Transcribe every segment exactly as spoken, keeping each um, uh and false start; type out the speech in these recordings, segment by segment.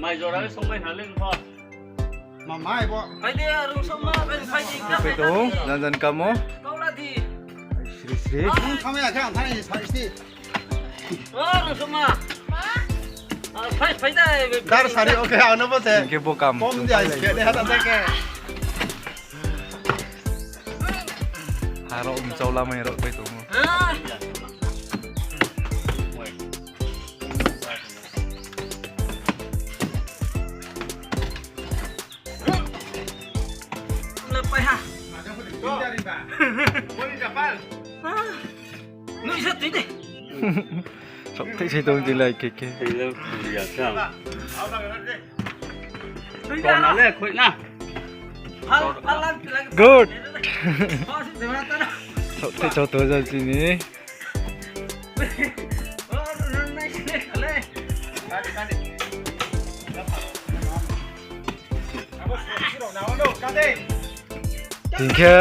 Mai jora le songmai na le npho. Mamai bo. Phai de, arung songma, phai, phai de, phai de. Jan jan kamo. Kaula di. Sri sri. Ang thangmai ya khe ang thangmai ya, phai sri. O, arung songma. Ah, phai, phai de. Dar sari, okay, ano bo se. Hing khe bo kam. Pom di, ai, khe de, hata de khe. Haro um chau lamai rao pai tongmo. Ah. Sok thai sai tong di lai khe khe. Tui le khoi ya khe ang. Tui da. Tona le khoi na. Good. Sok thai chau to ja chini. Tini khe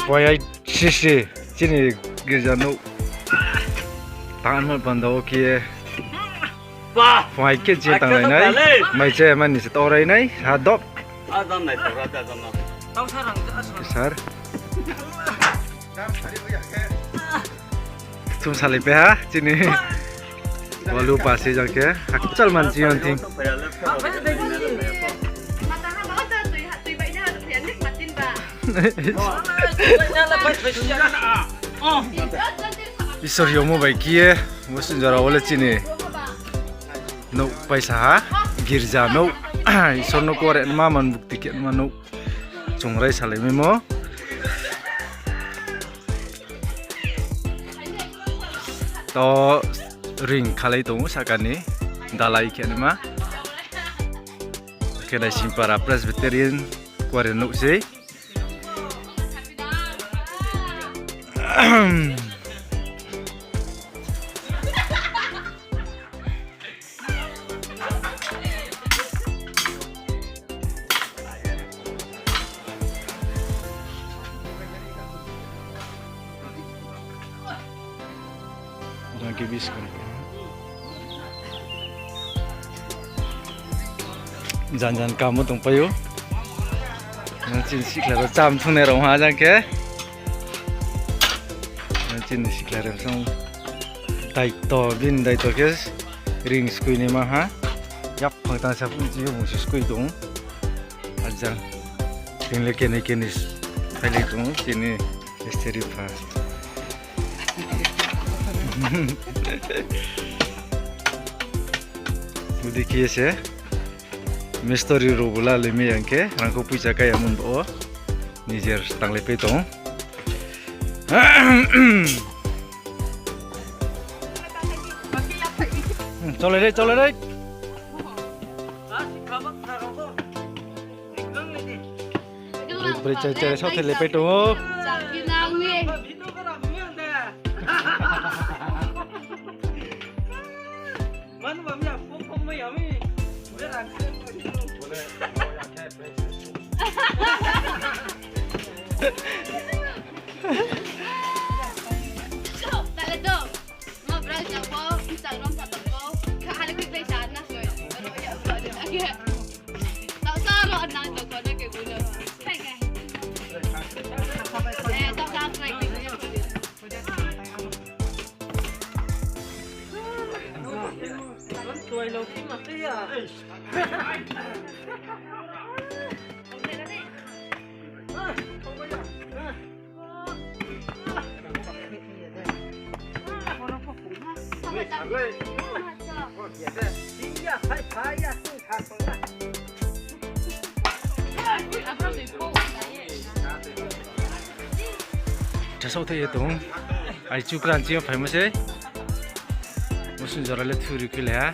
Y I C C chini girja nouh tangmo panda wo khe. Phai khe je tanglainai. Mai je mani se torainai. Ha dop. Sir. Sum salai pe ha, chini. Walu pa se jang khe, hakchal man chi yon thing. Isor yomo bai khe ye, bo sunjara wo le chini. Nouh paisa ha, girja nouh. Isor no kore ma man bukti khe ma nouh. Chungrai salai maimo. To ring khalai tong ou saka ni dalai khe naima. Khe nai Simpara Presbyterian kuare nouh sei. Jang khe buskang. Jan jan kamo tongpai ou. Nang chini sikla rao cham thungnai rao ha jang khe. Nang chini sikla rao sang. Daito, bini daito khe ring skui ni ma ha. Yaphang tang sa phung chi bung si skui tong. Ajang. Ting le keni keni phailai tong ou, chini mistiri pha. Budi khe se. Mistiri rao bo la le mi yang khe, rang kho poicha kaya mun bo. Nijer tanglai pai tong. Cholai re, cholai re. Bri bri chai chai sao thai le pai tong ou. Chasao thai ye tong. Ai chukran chini phaimo se. Musun jora le thuri khe le ha.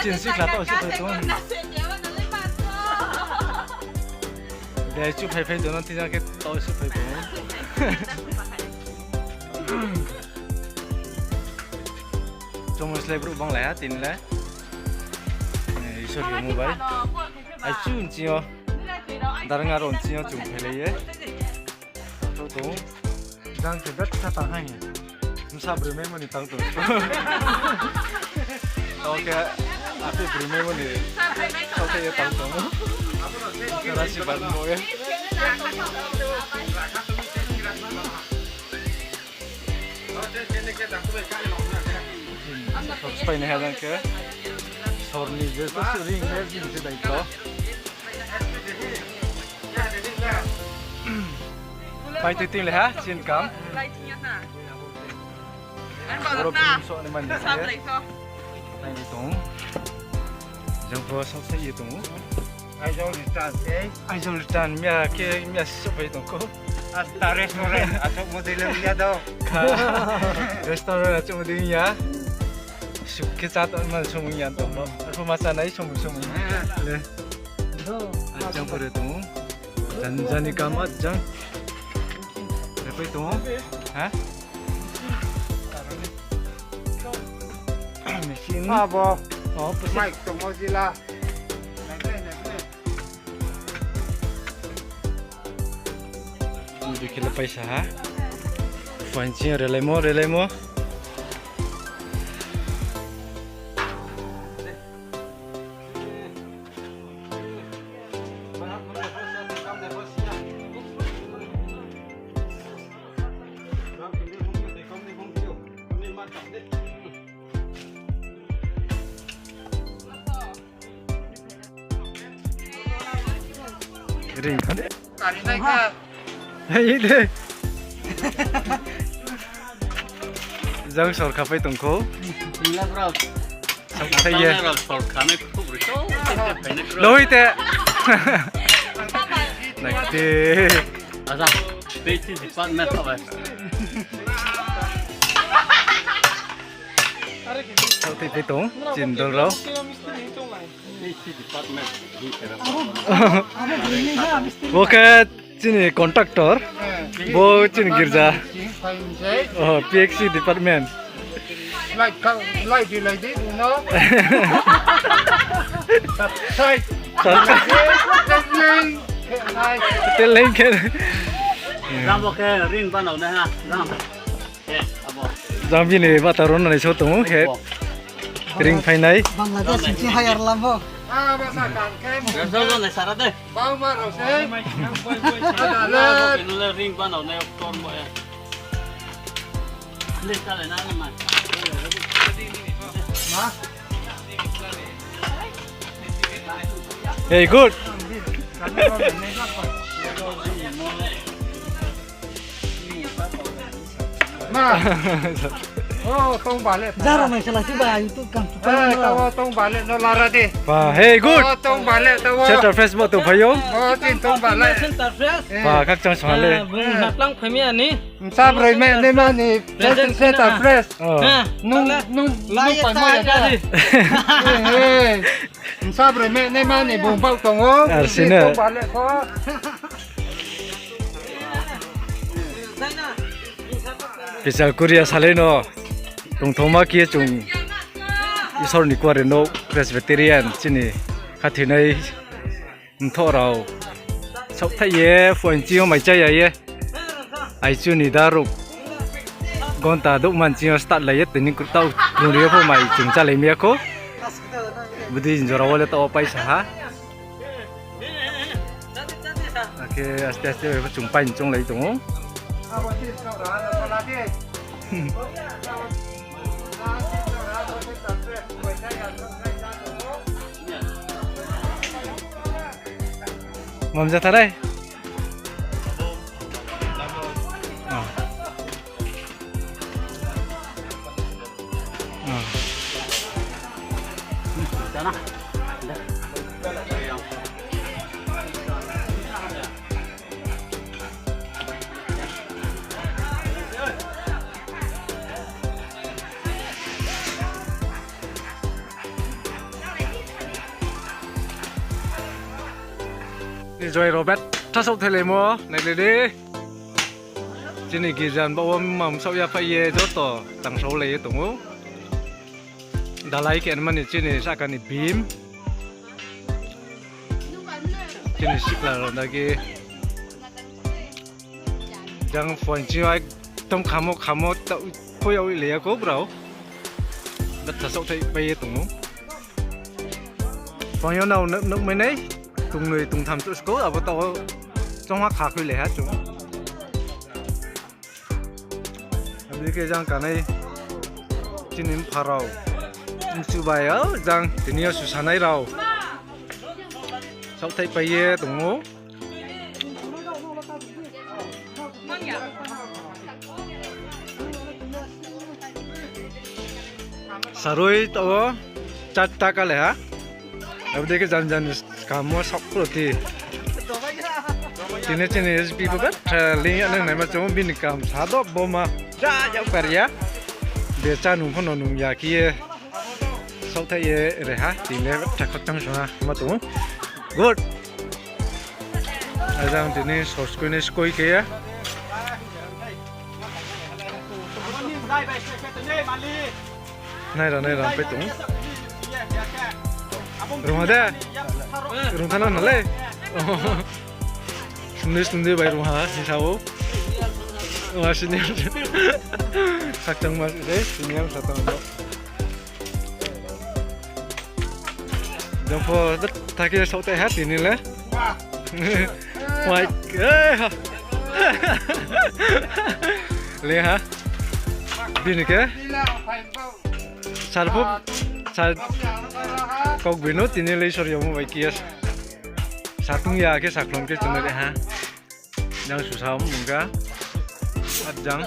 Chini sikla tao se phai tong. Dei chu phai phai tong, tini khe tao se phai tong. Chomo slái brouh banglai ha tini le. Eh, Isor yongmo bai. Aichu nching yo. Darnga rao nching yo chung phailai ye. Tong tong. Jang se betha tang hai. Bsa broi maimo ni tang tong. Oke, api broi maimo ni. Oke, ye tang tong. Kara si bar mo ye. Sor spái nai ha jang khe. Sor ni je to ring le jing se dai to. Pai tui ting le ha, chin kam. Aro pum so ni man ni. Nai ni tong. Jang pho sok sai ye tong. Aizawl return, eh? Aizawl return, mia khe, mia sok pai tong kho. Asta restaurant, asok mo dei le ya do. Kha. Restaurant asok mo dei ya. Suk khe cha tong man somung ya tong. Ako ma cha nai somung somung. Le. Ajang pore tong. Jan jani kama jang. Repai tong. Ha? Machine. Abo. Oh, pusat. Mic tong o jila. Bikhe le paisa ha. Phaing ching relaimo, relaimo. Ring kha de. Kari nai kha. Hai de. Jang sor kha pai tong kho. Tingla bro. Sok sai ye. Tingla bro, sor kha nai kho bro. Loi te. Nai te. Aja, beti department apa? Sok te pai tong, chin dol rao. Bo khe chini contractor, bo chini girja. Oh, P X C department. Light ka, light di, light di, no. Sai. Sai. Teleng. Teleng khe. Jang bini bata rao nai so tong khe. Ring phainai. Bangladesh ni hire lam bo. Ring banao nai. Hey, good. Ma. Oh, tong bale. Jaro mai sala si ba YouTube kam tu. Eh, tawo tong bale no lara de. Ba, hey, good. Oh, tong bale tawo. Center fresh bo tu phayo. Oh, chin tong bale. Center fresh. Ba, khakchang sale. Bung naplang phami ani. Msa broi me ne mani. Center fresh. Oh. Nung, nung, nung pang ma ya. Msa broi me ne mani bung bau tong o. Ar sini. Tong bale ko. Kisa Korea salai no tongthoma khe chung Isor ni kuare no Presbyterian chini khathoinai mthoh rao saohthaih ye phuaing ching yo mai chá ya ye. Aichu ni da rao gonta douh man ching yo start lai ye tini kurtau nung ri yo pho mai chung chálai mi ya kho. Budi jora wo le taoh wo paisa ha. Akhe aste aste bai pho chung paini chounglai tong ou. Mam jatharai. Ni joi rao betha saohthaih laimo, nailai di. Chini girja ni baoh wo mma msaoh yaphaih ye joto tangsaolai ye tong ou. Dalai khe mani chini sahka ni bim. Chini sikla rao na khe. Jang phone chi ekdom khamo khamo ta-, pho yag le ya kho brao. Betha saohthaih pai ye tong ou. Phone yo nao nuk, nukmai nai, tongnoi tongtham chouh sko, abo taoh wo chongha kha khui le ha chung. Abo dei khe jang kanai chini mpha rao, mchu bai o jang tini yo susanai rao. Saohthaih pai ye tong ou. Sarui taoh wo char ta ka le ha. Abo dei khe jan jan ni skam wo saoh kro ti. Tini chini S P pho betha ling ya nang naima chung bini kam sa do bo ma ja yag par ya. Be chá nung pho no nung ya khe ye. Saohthaih ye re ha, tini le betha khakchang song ha ma tong ou. Good. Ajang tini sos koi ni skoi khe ye. Nai ra, nai ra, pai tong. Rung ha de? Rung tha na na le? Sumdi sumdi bai rung ha, hing sa ou. Wa senior. Khakchangma de, senior sa tong ou. Jang pho, ta khe saohthaih ha tini le. Wai, eh, ha. Le ha. Bini khe. Sar pho, sar kok bino tini le sor yamo bai khe. Satung ya khe sakhlon khe chunai ha. Jang susa mungka. At jang.